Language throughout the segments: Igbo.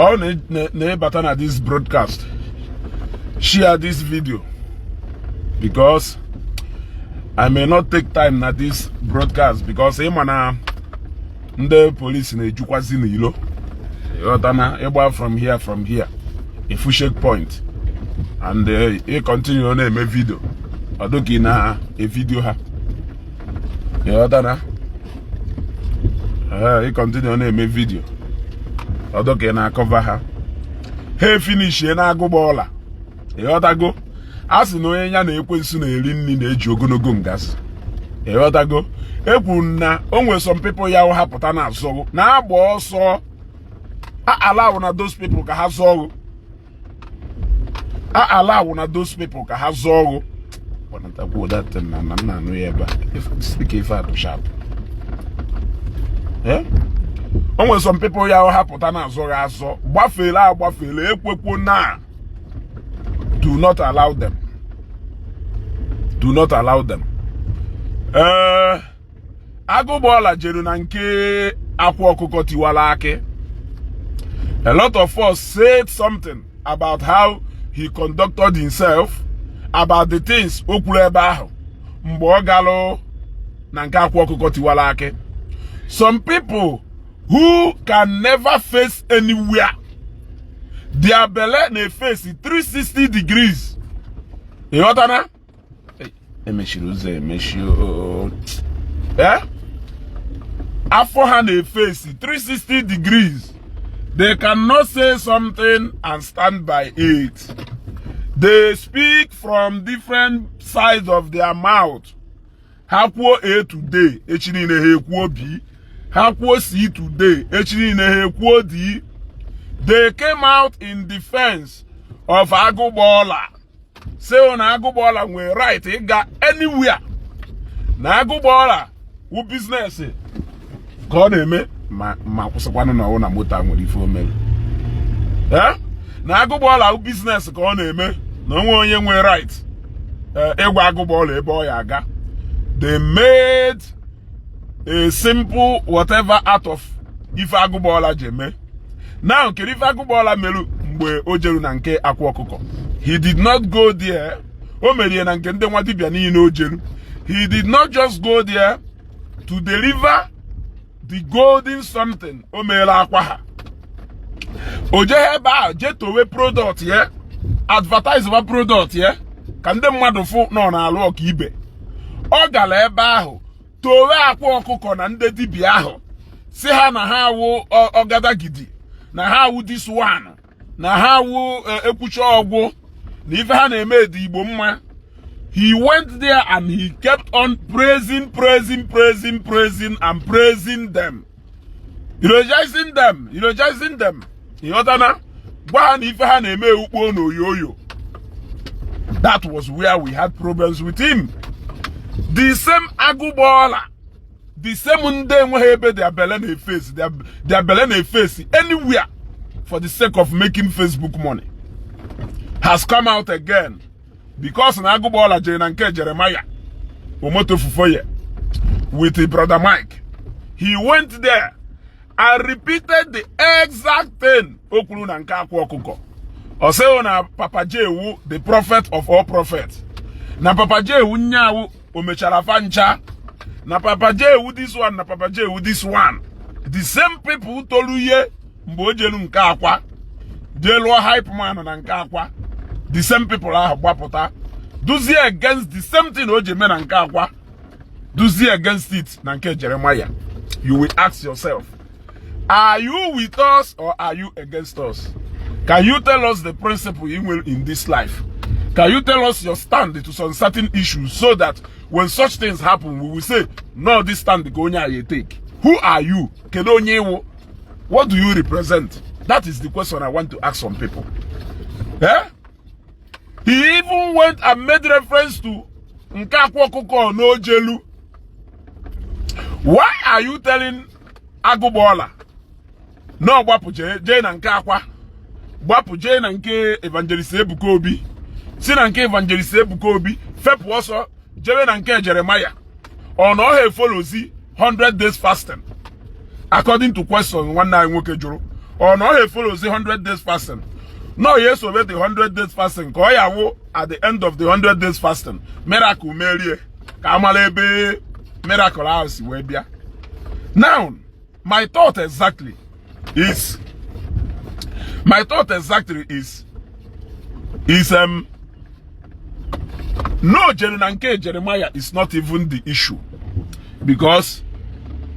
Ọ na ịbata na this broadcast, share this video, because I may not take time na this broadcast, because ịma na ndị polisi na-ejukwazi n'ilo. Ịghọta na ịgba from here ifu checkpoint and ị continue na-eme video, ọ dịka ị na-evideo ha. Ịghọta na ị continue na-eme video, ọ dịka ị na-acover ha. Ha efinishie na Agụgbọọla. Ịghọtago? A sị na onye ya na ekwensu na-eri nri na-eji ogologo ngazi. Ịghọtago? Ekwuru na o nwere some people ya ha pụta na azọgụ na-agba ọsọ allow na those people ka ha zọọ, a allow na those people ka ha zọọ ọgụ. Gbanatakwu that thing na nna anụ ya ebe a, speaker ife atụ sharp. O nwere some people ya ha pụta na azọ gị azọ, gbafere agbafere. Ekwekwo na do not allow them, do not allow them. Ee, Agụgbọọla jeru na nke Akwa Ọkụkọ Tiwara Akị. A lot of us said something about how he conducted himself, about the things o kwuru ebe ahụ mgbe ọ galụ na nke Akwa Ọkụkọ Tiwara Akị. Some people who can never face anywhere, their belle na-face 360 degrees. Ịghọtana? Emechiri ụzọ emechi. Eh, afọ ha na-efesi 360 degrees. They cannot say something and stand by it. They speak from different sides of their mouth. Ha kwuo A today, echi niile ha ekwuo B. Ha kwuo C today, echi niile ha ekwuo D. They came out in defense of Agụgbọọla, say na Agụgbọọla nwere right ịga anywhere, na Agụgbọọla wụ business ka ọ na-eme, ma kwụsịkwanụ na ọwụ na moto a nwere ife o mere. Eh? Na Agụgbọọla wụ business ka ọ na-eme, na onwe onye nwere right ịgwa Agụgbọọla ebe ọ ya aga. They made a simple whatever out of ife Agụgbọọla ji eme. Now, kedu ife Agụgbọọla meru mgbe o jeru na nke Akwa Ọkụkọ? He did not go there. O merie na nke ndị nwa dibịa niile o jeru. He did not just go there to deliver the golden something o meela akwa ha. O jeghe ebe ahụ jee towe product ya, advertise ba product ya ka ndị mmadụ fụ nọ na-alụ ọka ibe. Ọ gara ebe ahụ towe Akwa Ọkụkọ na ndị dibịa ahụ, si ha na ha awụ ọgadagidi, na ha awụ this one, na ha awụ ekwucha ọgwụ, na ife ha na-eme dị Igbo mma. He went there and he kept on praising, praising, praising, praising and praising them, eulogizing them, eulogizing them. Ịghọtana? Gwa ha na ife ha na-eme ewukpo na oyoyo. That was where we had problems with him. The same Agụgbọọla, the same ndị enweghị ebe their belle na-efesi, their belle na-efesi anywhere for the sake of making Facebook money, has come out again because na Agụgbọọla jere na nke Jeremiah Omoto Fufoye with Brother Mike. He went there and repeated the exact thing o kwuru na nke Akwa Ọkụkọ. Ọ sịghị na Papa J wu the prophet of all prophets, na Papa J wu nyawu o mechara fa ncha, na Papa J wu this one, na Papa J wu this one. The same people tolu ihe mgbe o jelu nke Akwa jee lụọ hype man na nke Akwa, the same people ahụ gbapụta duzie against the same thing o ji eme na nke Akwa, duzie against it na nke Jeremiah. You will ask yourself, are you with us or are you against us? Can you tell us the principle you will in this life? Can you tell us your stand to some certain issues, so that when such things happen, we will say, "No, this stand ka onye anyị take"? Who are you? Kedu onye iwu? What do you represent? That is the question I want to ask some people. Eh? He even went and made reference to nke Akwa Ọkụkọ n'Ojelu. Why are you telling Agụgbọọla na ọ gbapụ jee na nke Akwa, gbapụ jee na nke Evangelist Ebuka Obi, si na nke Evangelist Ebuka Obi fepụ ọsọ jebe na nke Jeremiah? Ọ na ọ ha efollowzi 100 days fasting, according to question nwanne anyị nwoke jụrụ? Ọ na ọ ya efollowzi 100 days fasting, na ọ ya esobe the 100 days fasting, ka ọ ya wụ at the end of the 100 days fasting, miracle merie, ka amara ebe miracle ahụ si wee bịa. Now, my thought exactly is no jere na nke Jeremiah is not even the issue, because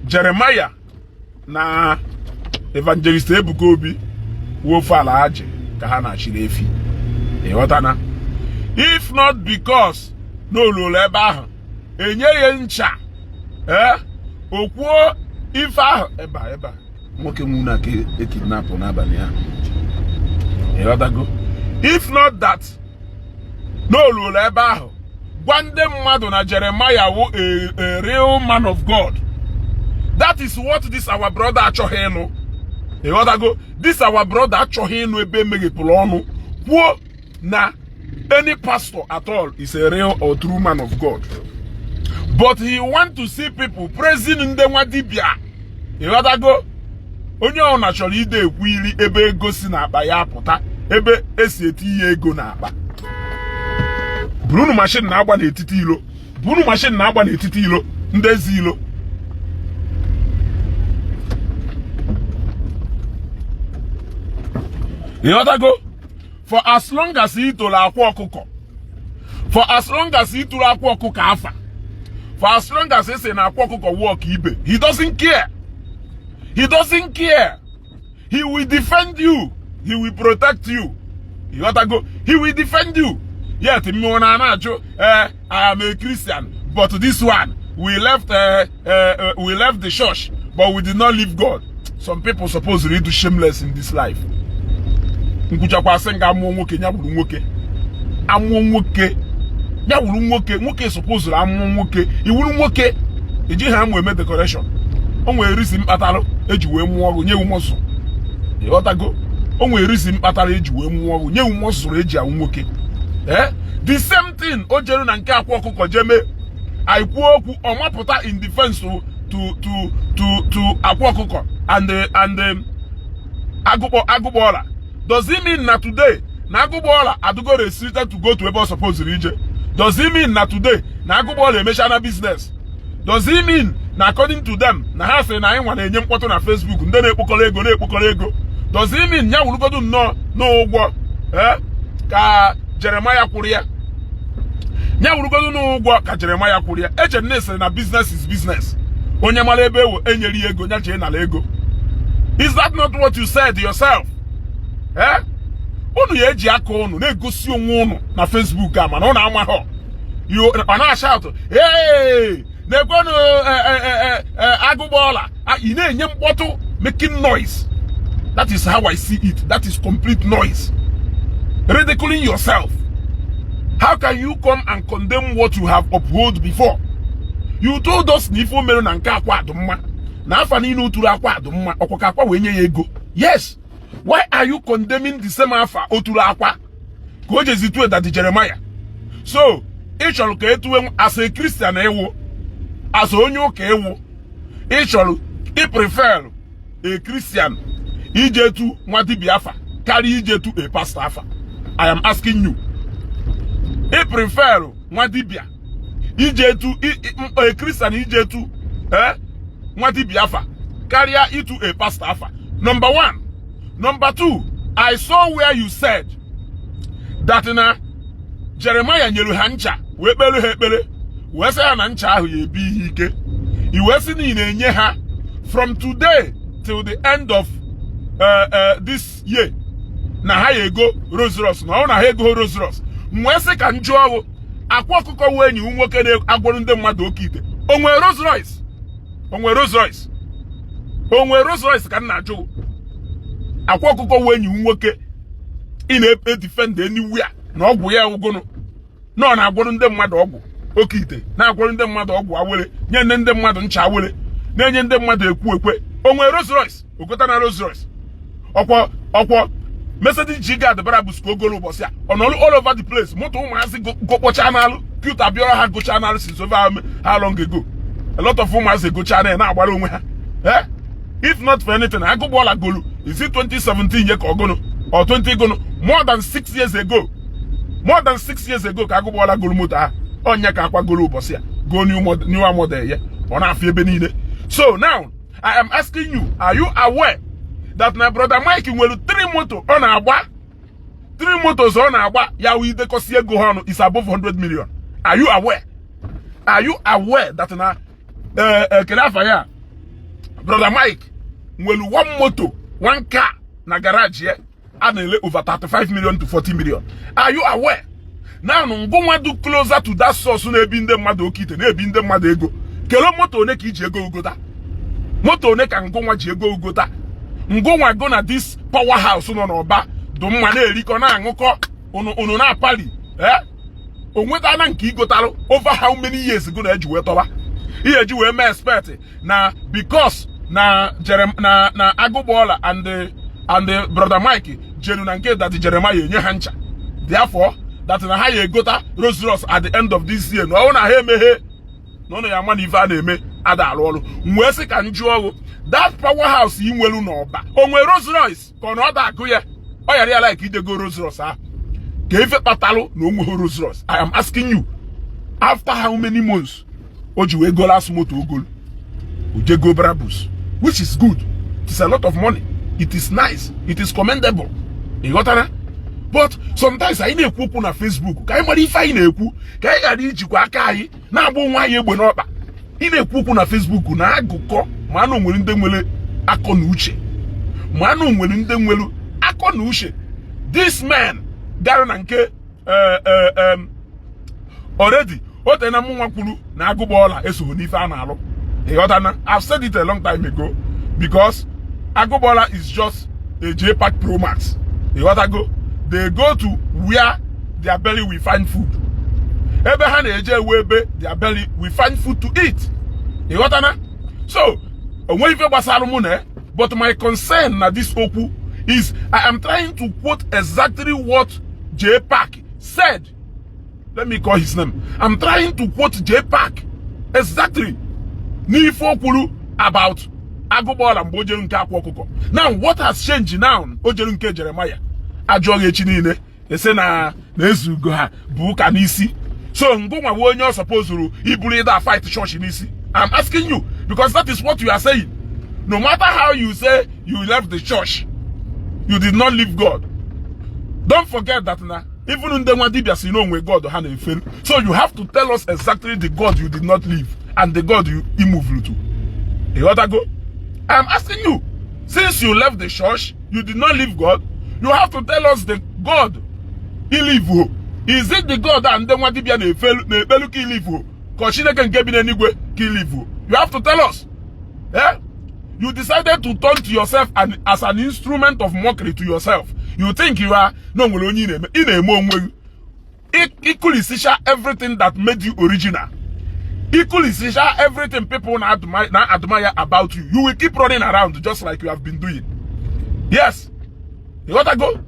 Jeremiah na Evangelist Ebuka Obi wofe ala ha ji ka ha na-achịrị efi. Ịghọtana? If not because na oluolu ebe ahụ enye ya ncha, ee, o kwuo ife ahụ ebe a, ebe a nwoke nwu na ka ekidnapụ n'abalị ahụ. Ịghọtago? If not that na oluolu ebe ahụ gwa ndị mmadụ na Jeremiah wụ a real man of God, that is what this our brother achọghị ịnụ. Ịghọtago? This our brother achọghị ịnụ ebe emeghepụrụ ọnụ kwuo na any pastor at all is a real or true man of God, but he want to see people praising ndị nwa dibịa. Ịghọtago? Onye ọbụla chọrọ ide ekwu iri ebe ego si n'akpa ya apụta, ebe esi eti ya ego n'akpa. Burunu machine na-agba n'etiti ilo, burunu machine na-agba n'etiti ilo, ndị ezi ilo. Ịghọtago? For as long as ị toro akwa ọkụkọ, for as long as ị tụrụ akwa ọkụkọ afa, for as long as ị sị na akwa ọkụkọ work ibe, he doesn't care, he doesn't care. He will defend you, he will protect you. Ịghọtago? He will defend you. Yet mmụọ na na-ajụ, eh, I am a Christian, but this one, we left the church, but we did not leave God. Some people suppose to do shameless in this life. Nkwuchakwa asị nga amụọ nwoke ya wuru nwoke, amụọ nwoke ya wuru nwoke. Nwoke suppose amụọ nwoke iwuru nwoke, ejighị amụ eme decoration. O nwere risi mkpatalụ eji wee mụọ ọgụ nye mọsụ. Ịghọtago? O nwere risi mkpatara eji wee mụọ ọgụ nye mọsụrụ eji awụ nwoke. Eh, the same thing o jere na nke akwa ọkụkọ jee mee, anyị kwuo okwu, ọ mapụta in defense to akwa ọkụkọ and agụkpọ ọla. Does it mean na today na agụkpọ ọla adụgo restricted to go to ebe ọ suppose ije? Does it mean na today na agụkpọ ọla emechaa na business? Does it mean na according to them, na ha sị na anyị nwa na-enye mkpọtụ na Facebook, ndị na-ekpokọrọ ego na-ekpokọrọ ego? Does it mean ya wụrụgodu nnọọ n'ụgwọ, eh, ka Jeremiah kwụrụ ya, ya wụrụgodu n'ụgwọ ka Jeremiah kwụrụ ya? Eche na esịrị na business is business. Onye mara ebe ewo enyere ya ego, ya jee nala ego. Is that not what you said yourself? Eh, unu ya eji aka unu na-egosi onwe unu na Facebook a, mana unu amaghọ. Ọ na-ashout, "Hey, na-ekwenụ agụgbọọla." Ị na-enye mkpọtụ, making noise. That is how I see it. That is complete noise, ridiculing yourself. How can you come and condemn what you have upheld before? You told us na ife o mere na nke akwa adụ mma, na afa niile o turu akwa adụ mma, ọkwa ka akwa wee nye ya ego. Yes, why are you condemning the same afa o turu akwa ka o jezi tue Daddy Jeremiah? So ị chọrọ ka etuwe as a Christian ịwụ, as onye ụka ịwụ, ị chọrọ ị prefer a Christian ije tu nwa dibịa afa karịa ije tu a pastor afa? I am asking you, ị prefer nwa dibịa ije tu, a Christian ije tu, eh, nwa dibịa afa karịa itu a pastor afa? Number one. Number two, I saw where you said that na Jeremiah nyere ha ncha wee kpere ha ekpere, wee sị ha na ncha ahụ ya ebi ihe ike. I wee sị na ị na-enye ha from today till the end of this year na ha ya ego Rolls Royce, na ọ na ha ego Rolls Royce. M wee sị ka m jụọ ọgụ, akwa ọkụkọ wee enyi nwoke na-agwọrọ ndị mmadụ oke ite, o nwere Rolls Royce? O nwere Rolls Royce? O nwere Rolls Royce ka m na-ajụ? Akwa ọkụkọ wee enyi nwoke ị na-edefend anywhere na ọgwụ ya ụgụnụ na ọ na-agwọrọ ndị mmadụ ọgwụ oke ite, na-agwọrọ ndị mmadụ ọgwụ awere, nye ndị mmadụ ncha awere, na-enye ndị mmadụ ekwu ekwe, o nwere Rolls Royce? Okota na Rolls Royce ọkwọ ọkwọ Mercedes G-Guard Brabus ka ogolo ụbọchị a ọ nọrụ all over the place. Moto ụmụazị gokpọcha n'alụ cute abịara ha gochaa n'alụ since over how long ago. A lot of ụmụazị gochaa na na-agbara onwe ha. Eh, if not for anything, agụgbọla golu Is it 2017 ye ka ọgụnụ or 20 gụnụ? More than 6 years ago, more than 6 years ago ka Agụgbọla goro moto ahụ. Ọnya ka akwagoro ụbọchị ya go new model, newer model ya ọ na-afị ebe niile. So now I am asking you, are you aware that na Brother Mike nwere three moto ọ na-agba? Three motos ọ na-agba ya wụ idekọsi ego ha ọnụ is above 100 million. Are you aware? Are you aware that na kedu afa ya, Brother Mike nwere one moto, one car na garage ya a na-ele over 35 million to 40 million? Are you aware? Now ngụnwa do closer to that source na-ebi ndị mmadụ oke ite, na-ebi ndị mmadụ ego, kele moto one ka iji ego ugota? Moto one ka ngụnwa ji ego ugota? Ngụnwa go na this power house nọ n'ọba dụ mma na-erikọ na-aṅụkọ unu unu na-apali eh o nwetana nke igotalụ over how many years go na-eji wee tọba ihe eji wee mee expect na because na Jerem na Agụgbọla and the Brother Mike jeru na nke that Jeremiah enye ha ncha, therefore that na ha ya egota Rolls Royce at the end of this year, na ọ na ha emeghe na ụnụ ya ama na ife a na-eme ada arụ ọrụ. M wee sị ka m jụọ ọgụ, that power house ị nwelu n'ọba, o nwere Rolls Royce ka ọ na ọ da agụ ya ọ yara ya like idego Rolls Royce ahụ ka ife kpatalụ na o nweghị Rolls Royce? I am asking you, after how many months o ji wee go last moto ogolu o jego Brabus, which is good. It is a lot of money. It is nice, it is commendable, ị ghọtara? But sometimes anyị na-ekwu okwu na Facebook ka anyị mara ife anyị na-ekwu, ka anyị ghara ijikwa aka anyị na-agba onwe anyị egbe n'ọkpa. Ị na-ekwu okwu na Facebook na agụkọ ma anụ nwere ndị nwere akọ na uche, ma anụ nwere ndị nwere akọ na uche. This man gara na nke already o tee na mụnwa kwuru na Agụgbọọla esogho n'ife a na-alụ, ịghọtana? I've said it a long time ago because Agụgbọọla is just a JPAC Pro Max, ịghọtago? They go to where their belly will find food. Ebe ha na-eje ewu ebe their belly will find food to eat, ịghọtana? So onwe ife gbasara mụ na, but my concern na this okwu is I am trying to quote exactly what JPAC said. Let me call his name. I'm trying to quote JPAC exactly n'ife o kwuru about Agụgbọọla mgbe o jere nke Akwa Ọkụkọ. Now, what has changed now o jere nke Jeremiah? Ajụọghị echi niile ese na na-ezugo ha bụ ụka n'isi. So ngụnwa wee onye ọ supposed iburu ịda fight church n'isi? I'm asking you because that is what you are saying. No matter how you say you left the church, you did not leave God. Don't forget that na even ndị nwa dibịa si n'onwe God ha na-efelu. So you have to tell us exactly the God you did not leave and the God you moved to, ịghọtago? I'm asking you, since you left the church, you did not leave God. You have to tell us the God i leave o. Is it the God a ndị nwa dibịa na-efelu na-ekpelu ka i leave o, ka ọ Chineke nke bi n'eluigwe ka i leave o? You have to tell us, eh? You decided to turn to yourself and as an instrument of mockery to yourself. You think you are no nwere onye ị na-eme, ị na-eme onwe gị. Ịkụlisicha everything that made you original, ịkụlisicha everything people na admire about you, you will keep running around just like you have been doing. Yes, ịghọtago?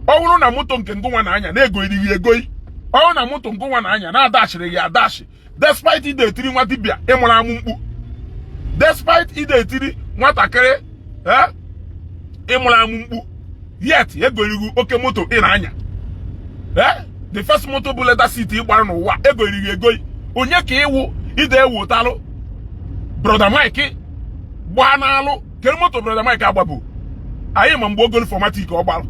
Ọ bụrụ na moto nke ngụnwa na-anya na-egoirighi egoi, ọ bụrụ na moto ngụnwa na-anya na-adashịrị gị adashi, despite ide etiri nwa dibịa ịmụrụ amụ mkpu, despite ide etiri nwatakịrị ịmụrụ amụ mkpu, yet egorighi oke moto ị na-anya, the first moto bụ leather seat ị gbara n'ụwa, egorighi egoi. Onye ka ịwụ ide ewutalụ Brother Mike gbaa n'alụ? Kedu moto Brother Mike agbabụ anyị ma mgbe ogolu 4Matic ọ gbalụ?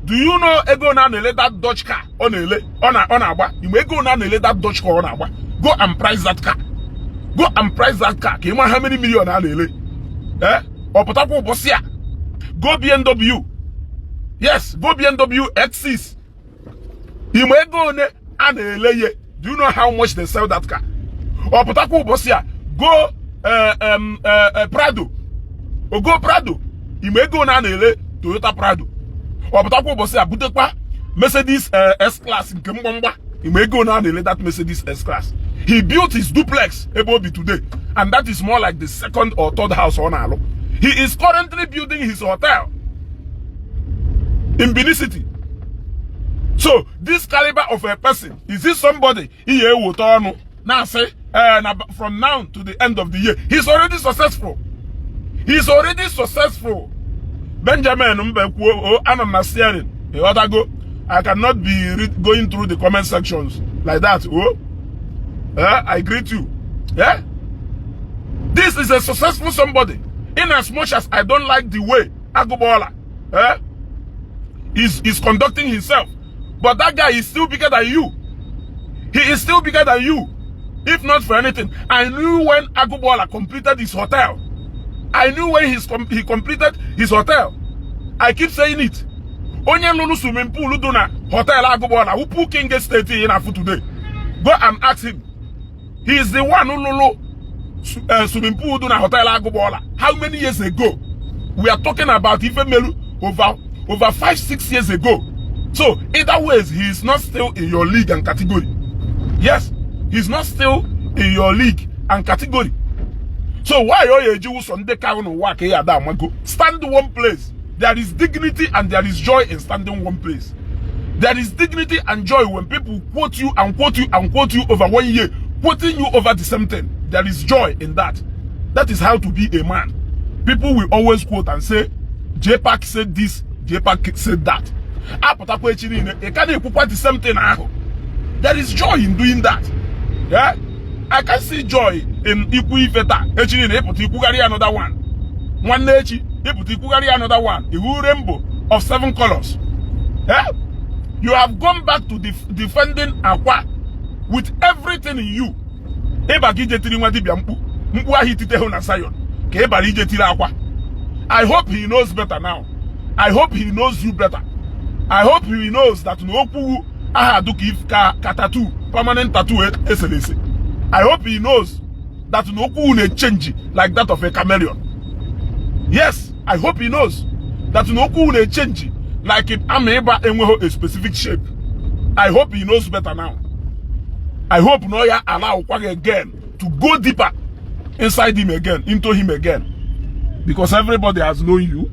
Do you know ego na na-ele that Dodge car ọ na-ele ọ na-agba? Igbe ego na na-ele that Dodge car ọ na-agba, go and price that car, go and price that car ka ị mara how many million a na-ele. Ọ pụtakwa ụbọchị a go BMW, yes, go BMW X6, igbe ego one a na-ele ye? Do you know how much they sell that car? Ọ pụtakwa ụbọchị a go Prado, ogo Prado, igbe ego one a na-ele Toyota Prado? Ọ pụtakwa ụbọchị a butekwa Mercedes S-Class nke mgbamgba, igbe ego one a na-ele that Mercedes S-Class? He built his duplex ebe obi today, and that is more like the second or third house ọ na-alụ. He is currently building his hotel in Benin City. So this caliber of a person, is this somebody ihe ewota ọnụ na-asị na from now to the end of the year he's already successful? He's already successful. Benjamin Mbekwu o, anọ m na steering, ịghọtago? I cannot be going through the comment sections like that. Oh, eh, I greet you. Yeah, this is a successful somebody. In as much as I don't like the way Agubola, eh, is conducting himself, but that guy is still bigger than you. He is still bigger than you. If not for anything, I knew when Agubola completed his hotel. I knew when he completed his hotel. I keep saying it. Onye lụrụ swimming pool dị na hotel Agubola, who put King Estate in Afu today. Go and ask him. He is the one who lụrụ swimming pool dị na hotel Agubola. How many years ago? We are talking about ife melu over 5, 6 years ago. So either ways, he is not still in your league and category. Yes, he's not still in your league and category. So why are you eji ụsọ ndị ka n'ụwa ka ị ada amago? Stand one place. There is dignity and there is joy in standing one place. There is dignity and joy when people quote you and quote you and quote you over one year, quoting you over the same thing. There is joy in that. That is how to be a man. People will always quote and say, "JPAC said this, JPAC said that." Apụtakwa echi niile, ị ka na-ekwukwa the same thing ahụ. There is joy in doing that. Yeah? I can see joy in ikwu ife taa, echi niile ịpụta ikwugharị another one. Nwanne echi ịpụta ikwugharị another one. Iwu rainbow of seven colors. Yeah? You have gone back to defending Akwa with everything in you. Ịba ka ije tiri nwa dibịa mkpu mkpu ahụ itite hụ na Zion ka ị bara ije tiri Akwa. I hope he knows better now. I hope he knows you better. I hope he knows that na okwu aha adụ ka if ka tattoo, permanent tattoo esere ese. I hope he knows that na okwu na-change like that of a chameleon. Yes, I hope he knows that na okwu na-change like ama ịba enweghị a specific shape. I hope he knows better now. I hope no ya allow kwa again to go deeper inside him again, into him again. Because everybody has known you.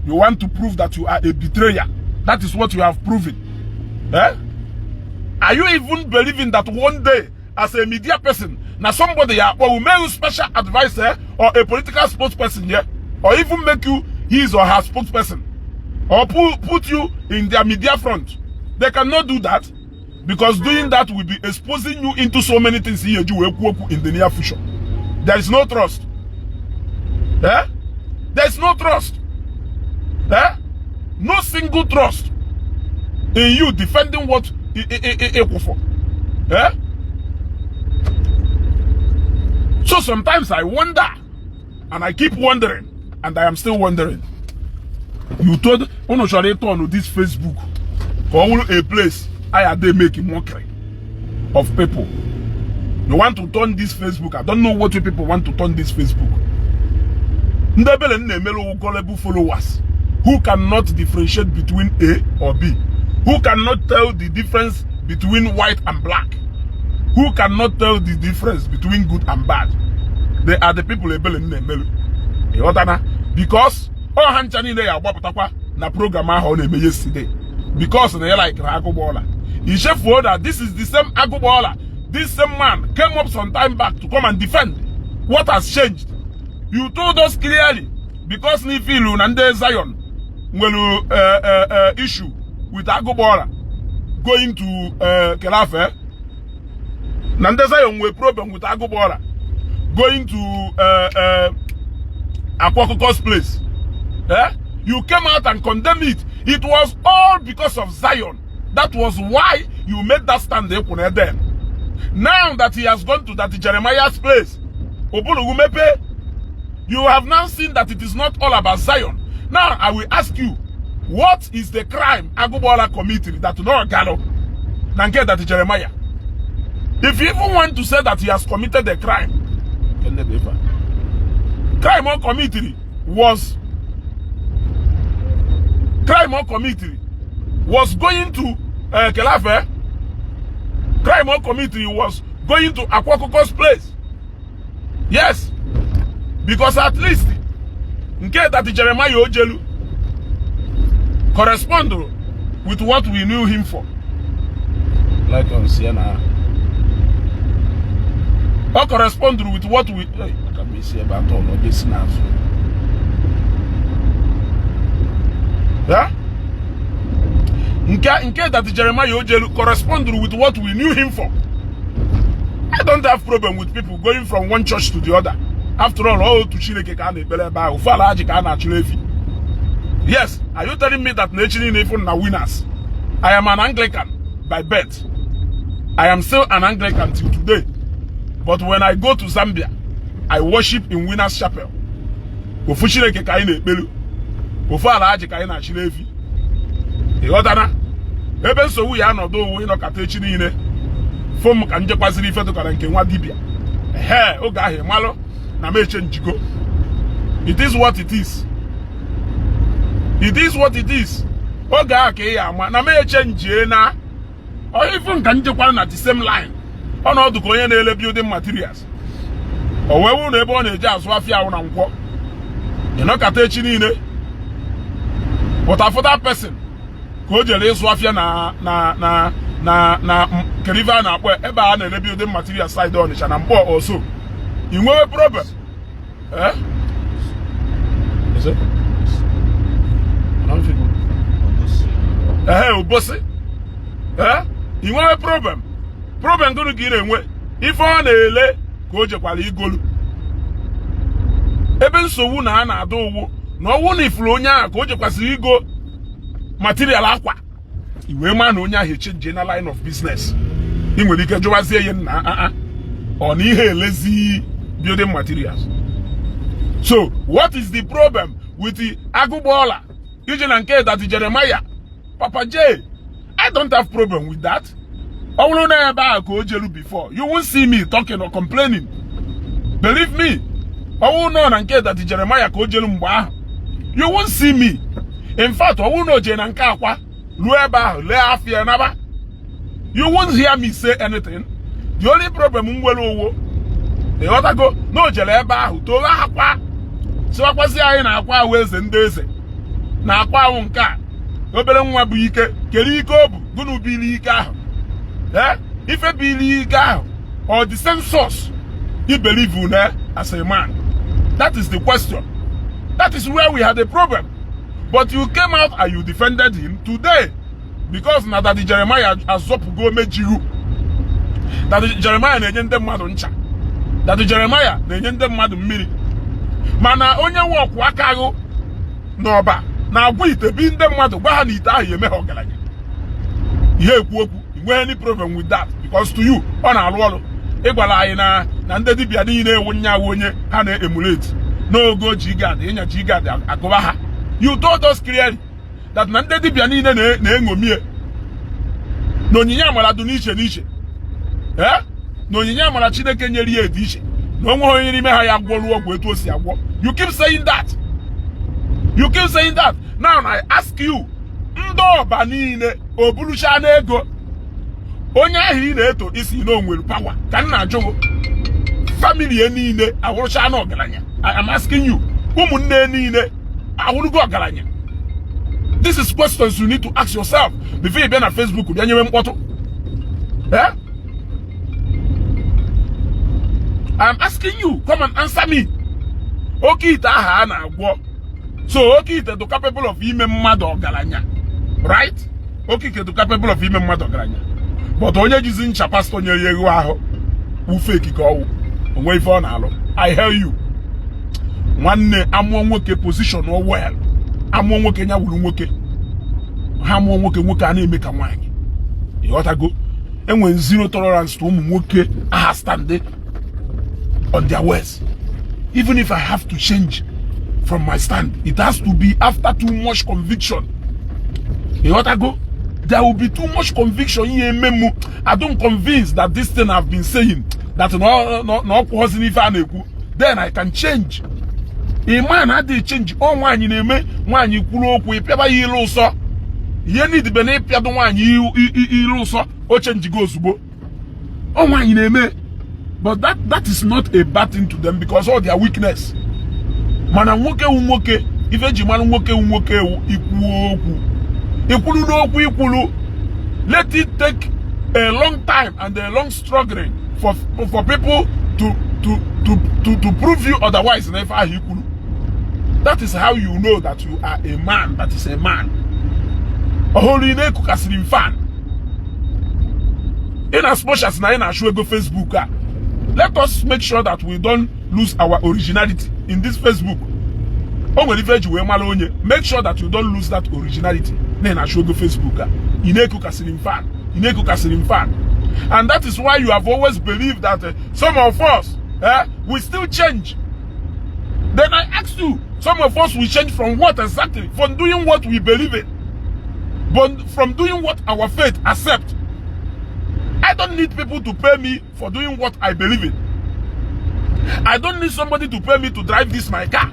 You want to prove that you are a betrayer. That is what you have proven. Eh? Are you even believing that one day, as a media person, now somebody, yeah, will make you special advisor or a political spokesperson, yeah, or even make you his or her spokesperson, or put you in their media front? They cannot do that, because doing that will be exposing you into so many things here in the near future. There is no trust. Eh? There is no trust. Eh? No single trust in you defending what for. Eh? So sometimes I wonder, and I keep wondering, and I am still wondering. You told unu chọrọ ịtọ on this Facebook ka ọ wụrụ a place I dey make mockery of people. You want to turn this Facebook. I don't know what you people want to turn this Facebook. Ndị ebele na-emere gullible followers who cannot differentiate between A or B, who cannot tell the difference between white and black, who cannot tell the difference between good and bad. They are the people ebele na-emelu. Ịghọtana? Because ọ ha ncha niile ya agbapụtakwa na program ahụ ọ na-eme yesterday. Because na ya like Agụgbọọla. Ichefuo that this is the same Agụgbọọla. This same man came up some time back to come and defend. What has changed? You told us clearly, because n'ifilu na ndị Zion nwere issue with Agụgbọọla going to Kelafe, na ndị Zion nwere problem with Agụgbọọla going to Akwa Okuko's place. Eh? You came out and condemned it. It was all because of Zion. That was why you made that stand then. Now that he has gone to that Jeremiah's place, Obulugumepe, you have now seen that it is not all about Zion. Now I will ask you, what is the crime Agubola committed that no Galo Nanke that Jeremiah? If you even want to say that he has committed a crime, crime or committed was crime or committed was going to Kelafe. Crime or committed was going to Akwa Okuko's place. Yes, because at least nke that Jeremiah Ojelu correspond with what we knew him for. Like on Siena. Or correspond with what we, hey, aka m esi ebe atọ na oge si n'azụ. Yeah? Nke that Jeremiah Ojelu corresponded with what we knew him for. I don't have problem with people going from one church to the other. After all, all otu Chineke ka a na-ekpere ebe ahụ, ofu ala ji ka a na-achụrụ efi. Yes, are you telling me that na echi niile ifu na Winners? I am an Anglican by birth. I am still an Anglican till today. But when I go to Zambia, I worship in Winners Chapel. Ofu Chineke ka anyị na-ekpelu. Ofu ala aji ka anyị na-achịrị efi. Ị ghọtana? Ebe nsogbu ya anọdụ owu ịnọkọta echi niile fụ m ka njekwaziri ife dụkara nke nwa dibịa. Ehe, oge ahụ ịmalụ na m eche njigo. It is what it is. It is what it is. Oge ahụ ka ị ya ama na m eche njie na onye ifu nka njekwara na the same line. Ọnọdụ ka onye na-ele building materials. O wee wụ na ebe ọ na-eje azụ afịa ahụ na Nkwọ. Ịnọkọta echi niile pụta person ka o jere ịzụ afịa na kedu ife a na-akpọ ebe a na-ele building materials side Ọnịcha na Mkpọ oso i nwewe problem, eh? Is it? I don't feel. Ehe, Obosi, ee, i nwewe problem. Problem gịnị ka ị na-enwe? Ife ọ na-ele ka o jekwara igolu. Ebe nsogbu na a na-ada ụwụ na ọwụ na ifuru onye ahụ ka o jekwasịrị igo material akwa, i wee maa na onye ahụ echenjie na line of business. Ị nwere ike jụwazie ya, nna, aa, ọ na ihe elezi building materials? So what is the problem with the agụgbọọla iji na nke Daddy Jeremiah, Papa J? I don't have problem with that. Ọ bụrụ na ebe ahụ ka o jelu before, you won't see me talking or complaining. Believe me, ọ bụrụ na ọ na nke Daddy Jeremiah ka o jelu mgbe ahụ, you won't see me. In fact, ọ bụrụ na o jee na nke akwa ruo ebe ahụ lee afịa naba, you won't hear me say anything. The only problem m nwere owo, ịghọtago, na o jere ebe ahụ too akwa, siwakwazi anyị na akwa ahụ eze ndị eze na akwa ahụ nke a obere nwa bụ ike kere ike o bụ gụnụ bili ike ahụ, ee, ife bili ike ahụ or the same source you believe in as a man? That is the question. That is where we had a problem. But you came out and you defended him today because na Daddy Jeremiah azọpụgo mejiru. Daddy Jeremiah na-enye ndị mmadụ ncha. Daddy Jeremiah na-enye ndị mmadụ mmiri. Mana onye nwe ọkwụ aka ahụ n'ọba na-agwa ite bi ndị mmadụ, gwa ha na ite ahụ eme ha ọgaranya, ihe ekwu okwu nwee any problem with that? Because to you, ọ na-arụ ọrụ. Ịgwara anyị na ndị dibịa niile ewu nyawu onye ha na-emulate n'ogo jigad ịnya jigad agụba ha. You told us clearly that na ndị dibịa niile na-eṅomie na onyinye amara dị n'iche n'iche, ee, na onyinye amara Chineke nyere ya dị iche, na o nweghị onye n'ime ha ya gwọrụ ọgwụ etu o si agwọ. You keep saying that. You keep saying that. Now I ask you, ndị ọba niile o burucha n'ego onye ahụ ị na-eto isi na o nwere power, ka m na-ajụ gị, family ya niile awụrụcha na ọgaranya? I am asking you, ụmụnne niile awụrụgo ọgaranya? This is questions you need to ask yourself before ị bịa na Facebook bịa nyewe mkpọtụ. Eh? I am asking you, come and answer me. Oke ite ahụ a na-agwọ, so oke ite dị capable of ime mmadụ ọgaranya, right? Oke ite dị capable of ime mmadụ ọgaranya, but onye jizi ncha pastor nyere ya ego ahụ wu fake ka ọwụ onwe ife ọ na-alụ. I tell you, nwanne, amụọ nwoke, position well. Amụọ nwoke, ya wuru nwoke. Ha mụọ nwoke, nwoke a na-eme ka nwaanyị. Ịghọtago? Enwere zero tolerance to ụmụ nwoke aha stand on their words. Even if I have to change from my stand, it has to be after too much conviction. Ịghọtago? There will be too much conviction ihe eme mụ I don't convince that this thing I've been saying, that na ọ kwụghọzi n'ife a na-ekwu, then I can change. A man adịghị change. Ọ nwaanyị na-eme, nwaanyị kwuru okwu, ịpịaba ya ilu ụsọ, ihe nidibe na ịpịado nwaanyị ilu ụsọ, o chenjigo ozugbo. Ọ nwaanyị na-eme, but that is not a bad thing to them because all their weakness. Mana nwoke wu nwoke, ife ji mara nwoke wu nwoke ewu ikwu okwu, ikwuru n'okwu ikwuru. Let it take a long time and a long struggling for people to prove you otherwise na ife ahụ ikwuru. That is how you know that you are a man. That is a man. Ọhụrụ ị na-ekukasịrị fan. In as much as na ị na-achụ ego Facebook a, let us make sure that we don't lose our originality in this Facebook. O nwere ife eji wee mara onye. Make sure that you don't lose that originality na ị na-achụ ego Facebook a. Ị na-ekukasịrị fan, ị na-ekukasịrị fan. And that is why you have always believed that some of us, we still change. Then I ask you, some of us will change from what exactly? From doing what we believe in, but from doing what our faith accept. I don't need people to pay me for doing what I believe in. I don't need somebody to pay me to drive this my car.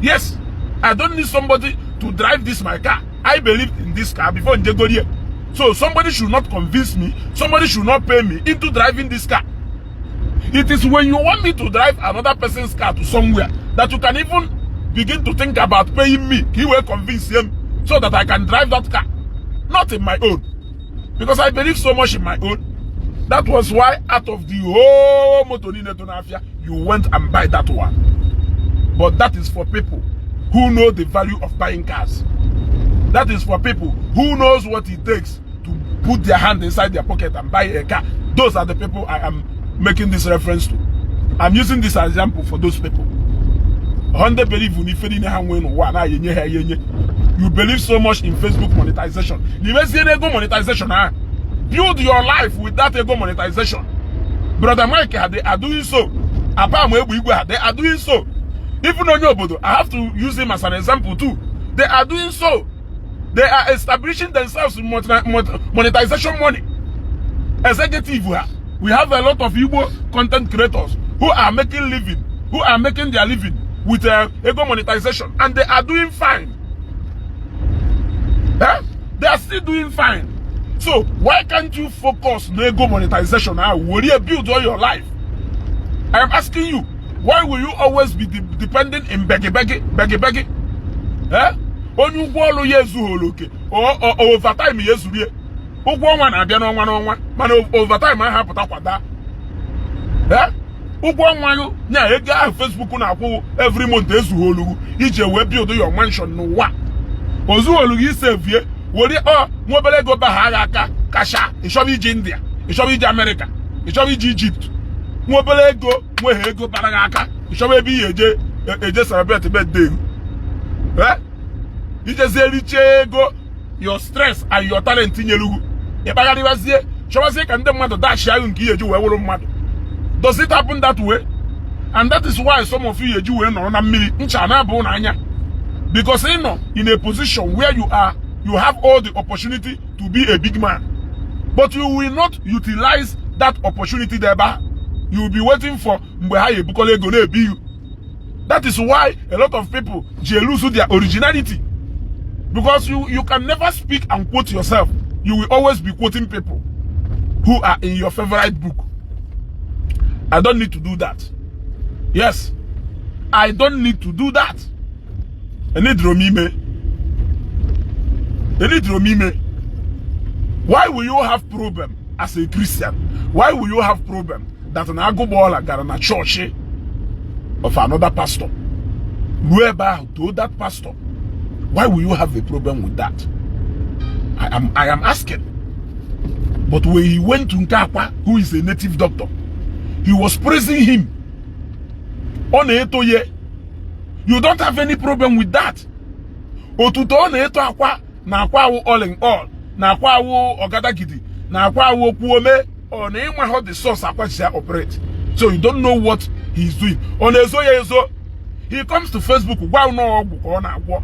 Yes, I don't need somebody to drive this my car. I believed in this car before m jegorie. So somebody should not convince me, somebody should not pay me into driving this car. It is when you want me to drive another person's car to somewhere that you can even begin to think about paying me. He will convince him so that I can drive that car. Not in my own. Because I believe so much in my own. That was why out of the whole motor niile dị n'afịa, you went and buy that one. But that is for people who know the value of buying cars. That is for people who knows what it takes to put their hand inside their pocket and buy a car. Those are the people I am making this reference to. I'm using this example for those people. 100 believe in ife niile ha nwee n'ụwa na enye ha enye. You believe so much in Facebook monetization. N'imezie ego monetization ahụ. Build your life with that ego monetization. Brother Mike ha, they are doing so. Apam Egbu Igwe ha, they are doing so. Even onye obodo, I have to use him as an example too. They are doing so. They are establishing themselves in monetization money. Executive ha, we have a lot of Igbo content creators who are making living, who are making their living with ego monetization, and they are doing fine. Eh? They are still doing fine. So why can't you focus on ego monetization now? Will you build all your life? I am asking you, why will you always be depending in beggy beggy beggy beggy? Eh? Onye ụgwọ ọrụ ya ezughị oke, overtime ya ezurie. Ụgwọ ọnwa na-abịa n'ọnwa n'ọnwa, mana overtime ahụ apụta kwada. Eh? Ụgwọ ọnwa gị nya ego ahụ Facebook na-akwụ every month ezughị olugu iji wee build your mansion n'ụwa. Ozughị olugu isevie were ọ nwa obere ego ba ha agha aka kasha. Ịchọba ije India, ịchọba ije Amerịka, ịchọba ije Egypt. Nwa obere ego nweghe ego bara gị aka, ịchọba ebe ihe eje eje celebrate birthday gị. Eh? Ijezie richie ego, your stress and your talent nyere ịkpagharịbazie, chọbazie ka ndị mmadụ dash ahụ nke ihe eji wee wụrụ mmadụ. Does it happen that way? And that is why some of you eji wee nọrọ na mmiri ncha na-abụ n'anya, because ị nọ in a position where you are, you have all the opportunity to be a big man, but you will not utilize that opportunity. There you will be waiting for mgbe ha ebukọla ego na-ebi you. That is why a lot of people ji lose their originality, because you can never speak and quote yourself. You will always be quoting people who are in your favorite book. I don't need to do that. Yes, I don't need to do that. Enidro m ime, enidro m ime. Why will you have problem as a Christian? Why will you have problem that na agụgbọọla gara na chọọchị of another pastor, ruo ebe ahụ too that pastor? Why will you have a problem with that? I am asking. But when he went to Nkakwa, who is a native doctor, he was praising him. Ọ na-eto ye. You don't have any problem with that. Otuto ọ na-eto Akwa na Akwa awụ all in all, na Akwa awụ ọgadagidi, na Akwa awụ okwu ome, ọ na ịma how the source Akwa si operate. So you don't know what he is doing. Ọ na-ezo ya ezo. He comes to Facebook gwa n'ọgwụ ka ọ na-agwọ.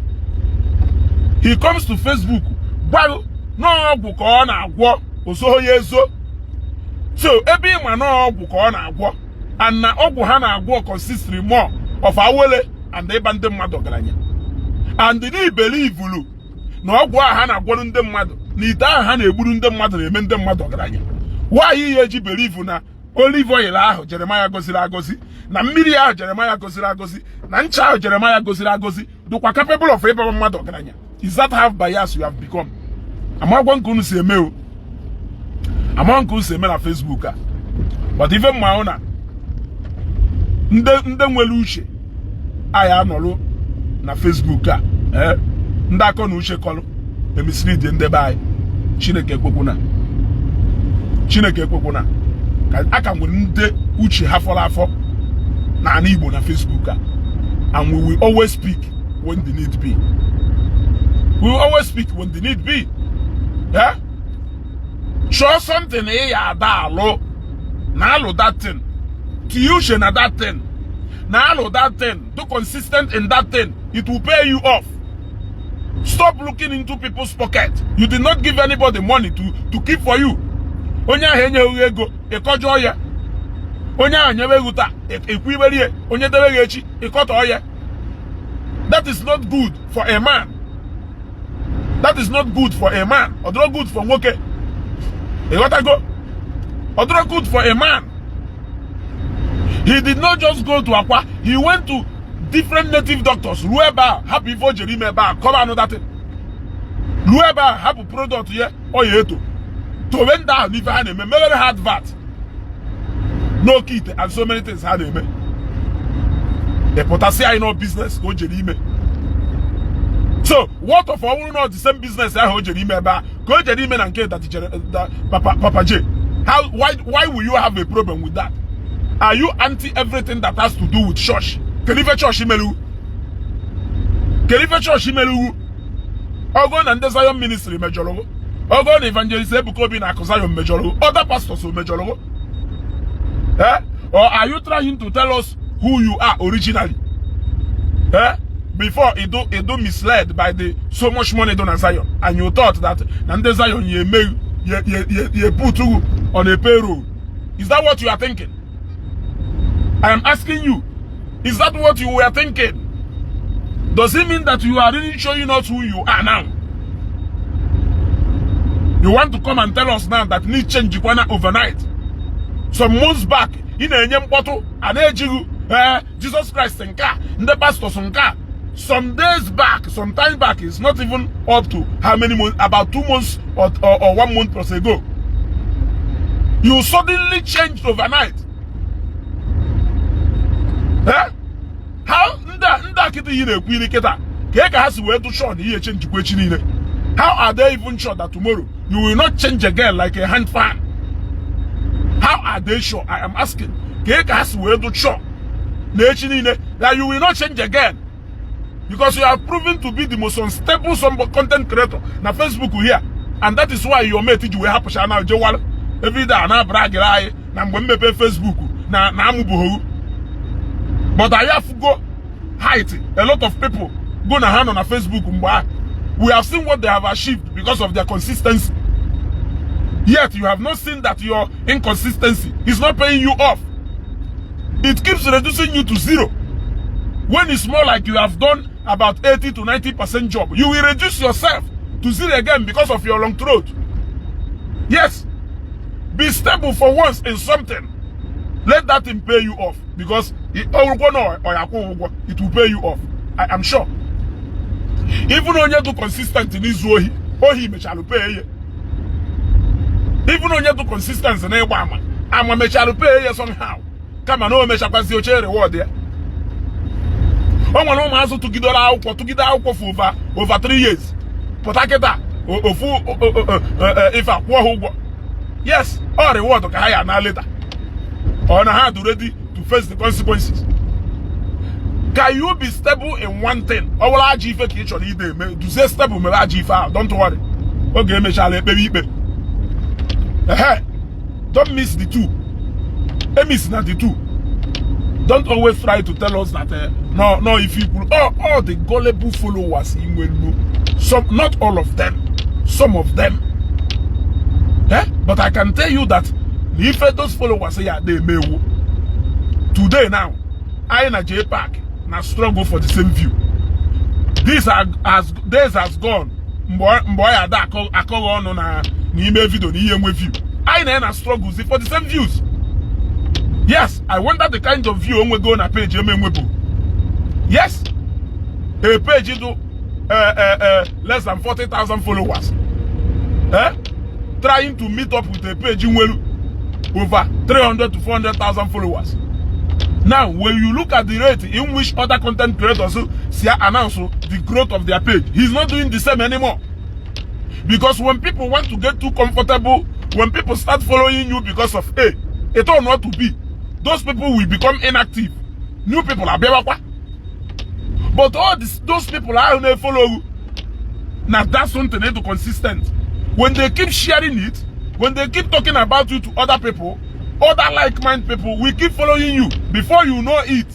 He comes to Facebook gwa n'ọgwụ ka ọ na-agwọ, ozoghị ya ezo. So ebe ịma n'ọgwụ ka ọ na-agwọ, and na ọgwụ ha na-agwọ consists more of awele and ịba ndị mmadụ ọgaranya, and ndị belivulu na ọgwụ ahụ ha na-agwọrọ ndị mmadụ na ite ahụ ha na-egburu ndị mmadụ na-eme ndị mmadụ ọgaranya, nwaanyị ya eji believe na olive oil ahụ Jeremaya goziri agozi, na mmiri ahụ Jeremaya goziri agozi, na ncha ahụ Jeremaya goziri agozi dịkwa capable of ịba mmadụ ọgaranya? Is that how bias you have become? Amagwa nke unu si eme o, amagwa nke unu si eme na Facebook a. But ife mma ahụ na ndị nwere uche anyị anọrụ na Facebook a, ee, ndị akọ na uche kọlụ emisiri dị ndị be anyị. Chineke ekwekwuna, Chineke ekwekwuna ka aka nwere ndị uche ha fọrọ afọ n'ala Igbo na Facebook a. And we will always speak when the need be. We will always speak when the need be. Yeah? Chọọ something ị ya ada alụ na alụ that thing, tinye uche na that thing, na alụ that thing, do consistent in that thing. It will pay you off. Stop looking into people's pocket. You did not give anybody money to keep for you. Onye ahụ enyeghị ego, ịkọjọọ ya. Onye ahụ nyewe ego taa, ikwu iberie. Onye debe gị echi, ịkọtọọ ya. That is not good for a man. That is not good for a man. Ọ dịrọ good for nwoke. Ịghọtago? Ọ dịrọ good for a man. He did not just go to Akwa. He went to different native doctors. Ruo ebe a, hapụ ife o jere ime ebe a, cover another thing. Ruo ebe a, hapụ product ya ọ ya eto tobe ndị ahụ n'ife ha na-eme, mewere ha advert n'oke ite and so many things ha na-eme. Ịpụtasị anyị nọ business ka o jere ime. So what of ọ bụrụ na the same business ahụ o jere ime ebe a ka o jere ime na nke Papa J? How why will you have a problem with that? Are you anti everything that has to do with church? Kedu ife church mere? Kedu ife church mere? Ọgụ na ndị Zion Ministry mejọrọ, ọgụ na Evangelist Ebuka Obi na Akụ Zion mejọrọ, other pastors mejọrọ, eh? Or are you trying to tell us who you are originally, eh? Before you do misled by the so much money done na Zion, and you thought that na ndị Zion ya eme ya ya ya put you on a payroll. Is that what you are thinking? I am asking you, is that what you were thinking? Does it mean that you are really showing us who you are now? You want to come and tell us now that need change kwana overnight? Some months back, ị na-enye mkpọtụ a na-ejighị, ee, Jesus Christ nke a, ndị pastors nke a. Some days back, some time back, it's not even up to how many months, about 2 months or one month plus ago, you suddenly changed overnight. Eh? How ndị akịta iyi na-ekwu iri kịta ka ka ha si wee dụ sure na ihe change kwa echi niile? How are they even sure that tomorrow you will not change again like a hand fan? How are they sure? I am asking. Ka ha si wee dụ sure na echi niile that you will not change again? Because you have proven to be the most unstable some content creator na Facebook here, and that is why your mate ji wee hapụcha na jewara everyday a na-abara anyị na mgbe mmepe Facebook na amụbụghị. But anyị afụgo height a lot of people go na ha nọ na Facebook mgbe ahụ. We have seen what they have achieved because of their consistency. Yet you have not seen that your inconsistency is not paying you off. It keeps reducing you to zero. When it's more like you have done about 80 to 90% job, you will reduce yourself to zero again because of your long throat. Yes, be stable for once in something. Let that thing pay you off, because it will pay you off. I am sure. Even onye do consistent n'izu ohi, ohi mechara pay ya. Even onye do consistent n'ịgba ama, ama mechara pay ya somehow. Kama na o mechakwazi oche reward ya. O nwere ụmụazụ tụgidere akwụkwọ, tụgide akwụkwọ for over 3 years, pụta kịta ofu ife akwụọ ha ụgwọ. Yes, ọ reward ka ha ya na later or na ha do ready to face the consequences. Can you be stable in one thing? Ọ bụrụ ajọ ife ka ị chọrọ ide eme, duzie stable mere ajọ ife ahụ. Don't worry, oge emechala ekpere ikpe. Ehe, don't miss the two. Emiss na the two. Don't always try to tell us that no, if you all the gullible followers in nwelu, some, not all of them, some of them, eh? But I can tell you that if those followers say ya they may today now, I na J Park na struggle for the same view. This are, as days has gone, mgbe ọ ya ada akọghị ọnụ na n'ime video na ihe nwe view, anyị na struggles for the same views. Yes, I wonder the kind of view onwego na page eme enwebo. Yes, a page do less than 40,000 followers, eh? Trying to meet up with a page nwelu over 300 to 400,000 followers. Now, when you look at the rate in which other content creators see announce the growth of their page, he's not doing the same anymore. Because when people want to get too comfortable, when people start following you because of A, it ought not to be. Those people will become inactive. New people are abịabakwa. But all this, those people are gonna follow you. Now that's something to consistent. When they keep sharing it, when they keep talking about you to other people, other like-minded people will keep following you. Before you know it,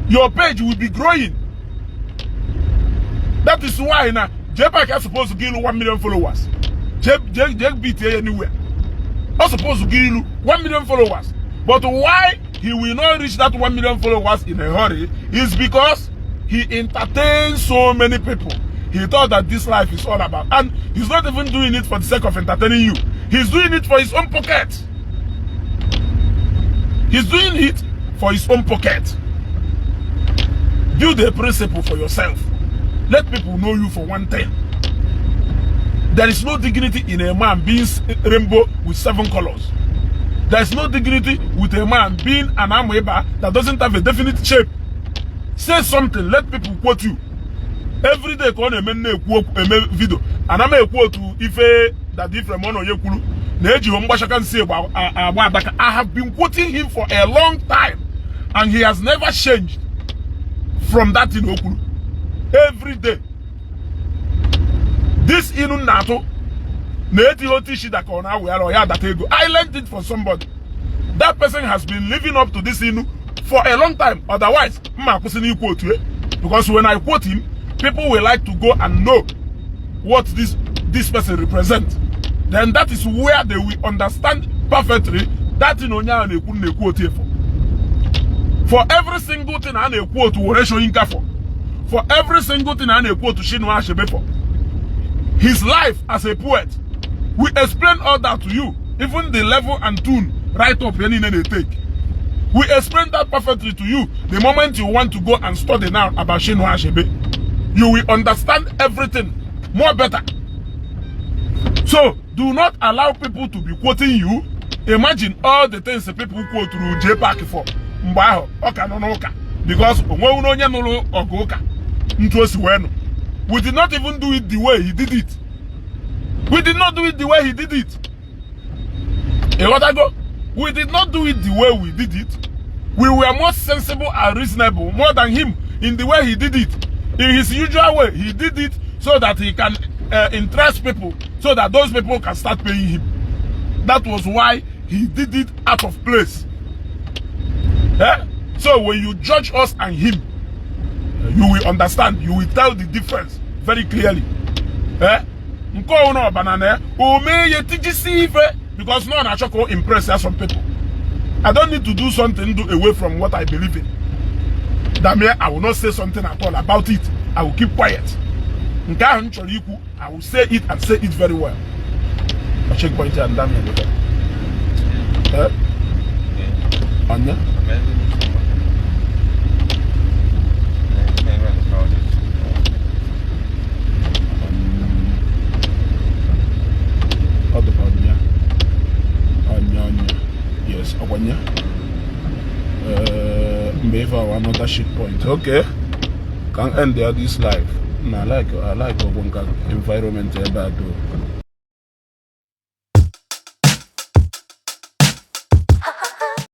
your page will be growing. That is why now JPAC is supposed to give you 1 million followers. J J J BTA anywhere. Not supposed to give you 1 million followers. But why he will not reach that 1 million followers in a hurry is because he entertains so many people. He thought that this life is all about. And he's not even doing it for the sake of entertaining you. He's doing it for his own pocket. He's doing it for his own pocket. Build a principle for yourself. Let people know you for one thing. There is no dignity in a man being rainbow with seven colors. There is no dignity with a man being an amoeba that doesn't have a definite shape. Say something, let people quote you. Every day ka ọ na-eme na-ekwu okwu eme video, ana m ekwu otu ife Daddy Ephraim ọ na onye kwuru na ejighị mgbachaka nsị agba adaka. I have been quoting him for a long time and he has never changed from that thing o kwuru. Every day this inu na-atụ na-etighị otu isi ka ọ na-awụ ya ya adata ego. I learned it from somebody. That person has been living up to this inu for a long time. Otherwise, mma akwụsị n'ikwu otu e, because when I quote him, people will like to go and know what this person represent. Then that is where they will understand perfectly that thing onye ahụ na-ekwu otu efo. For every single thing a na-ekwu otu Wole Soyinka, for every single thing a na-ekwu otu Chinua Achebe, for his life as a poet, we explain all that to you, even the level and tune right up ya niile na-etake. We explain that perfectly to you. The moment you want to go and study now about Chinua Achebe, you will understand everything more better. So do not allow people to be quoting you. Imagine all the things the people quote through JPAC for mgbe ahụ ọ ka nọ n'ụka, because o nweghị onye nụrụ ọgụ ụka ntu o si wee nụ. We did not even do it the way he did it. We did not do it the way he did it. Ịghọtago? We did not do it the way we did it. We were more sensible and reasonable more than him in the way he did it. In his usual way, he did it so that he can interest people, so that those people can start paying him. That was why he did it out of place. Eh? So when you judge us and him, you will understand. You will tell the difference very clearly. Eh? Nke ọhụrụ ọbana na o mee ya tijisi ife because no na-achọ ka o impress ya some people. I don't need to do something do away from what I believe in. That mean I will not say something at all about it. I will keep quiet. Nke ahụ m chọrọ ikwu, I will say it and say it very well. A checkpoint and damn. Eh? Anya? Ọ dịkwa ọnya. Ọnya ọnya. Yes, ọkwanya. Mgbe ife awa another shit point. Okay. Can end there this life. Na I like ọgwụ nka environment ebe a though.